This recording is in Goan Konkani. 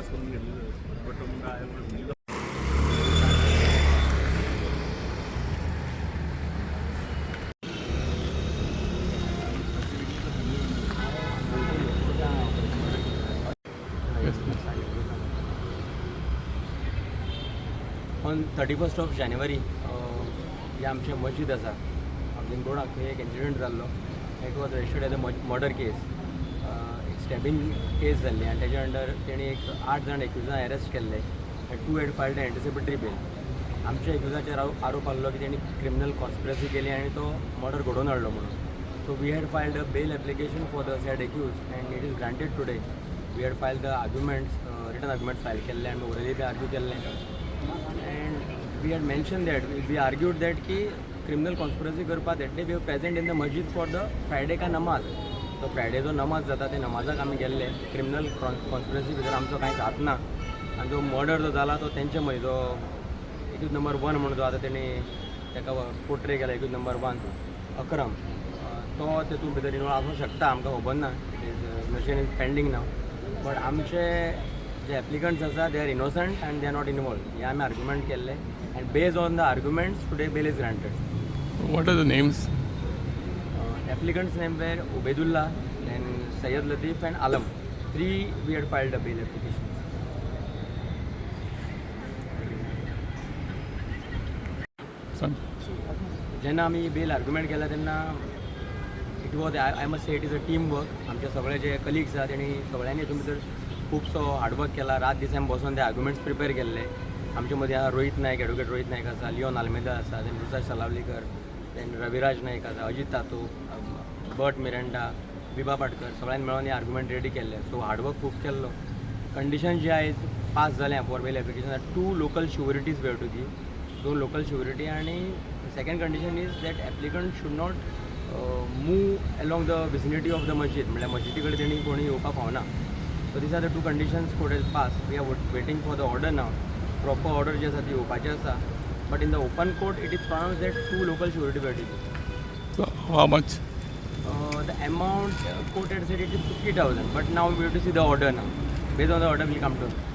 पास करून घेतलेलो. बट तो म्हणटा, हांवें On 31st of January हे आमचें मस्जीद आसा हावजींग थंय एक इन्सिडंट जाल्लो. It was registered as a murder case. एक स्टॅबिंग केस जाल्ली आनी तेज्या अंडर तेणी एक आठ जाण एक्युजां अरेस्ट केल्ले आनी two had filed anticipatory bail. आमच्या एक्युजाचेर आरोप आहलो की तेणी क्रिमिनल कॉन्स्पिरसी केली आनी तो मर्डर घडोवन हाडलो म्हणून. So we had filed a bail application for the said accused and it is granted today. We had filed the arguments, written argument file केल्ले आनी ओरली बी आर्ग्यू केल्ले and we had mention that we argued that की क्रिमिनल कॉन्स्पिरसी करपाक that day we present in the masjid for the Friday का नमाज. तो फ्रायडे जो नमाज जाता ते नमाजाक आमी गेल्ले. क्रिमिनल कॉन्स्पिरसी भितर आमचो कांयच हात ना आनी जो मर्डर जो जाला तो तेंचे मदीं जो एक्यूज नंबर वन म्हणून जो आतां तेणी ताका पोर्ट्रे केला, एक्यूज नंबर वन अक्रम, तो तेतून भितर इनवॉल्व आसूंक शकता, आमकां खबर ना. It is investigation is pending now, but आमचे जे एप्लिकंट्स आसा, they are innocent and they are not involve, हे आमी आर्ग्युमेंट केल्ले and based on the arguments, today bail is granted. What are the names? Applicants name were Ubaidullah, then Syed Latif and Alam. Three we had filed a bail application. सांग. जेन्ना आमी बेल आर्ग्युमेंट केला तेन्ना it was, I must say, it is a team work. आमचे सगळे जे कलिग्स आहा, तेणी सगळ्यांनी हितून भितर खुबसो हार्डवर्क केला. रात दीस आमी बसून ते आर्ग्युमेंट्स प्रिपेर केल्ले. आमचे मदीं आहा रोहीत नायक, एडवोकेट रोहीत नायक आसा, लिओन आल्मेदा आसा, देन रुसाज सलावलीकर, देन रविराज नायक आसा, अजीत तातू, बट मिरंडा, विभा पाटकर, सगळ्यांनी मेळोन हे आर्ग्युमेंट रेडी केल्ले. सो हार्डवर्क खूब केल्लो. कंडिशन जे आयज पास जालें for bail application, two local sureties we to give, दोन लोकल शुरिटी, आनी second condition is that applicant should not move along the vicinity of the मस्जीद, म्हणल्यार मस्जिदी कडेन तेणी कोणी येवपाक फावना. So these are the two conditions court has pass. We are waiting for the order now. Proper order जी आसा ती येवपाची आसा, but in the open court it is pronounce that two local surety we to. So how much? The amount court had said it is 50,000, but now we have to see the order now. Based on the order, we'll come to know.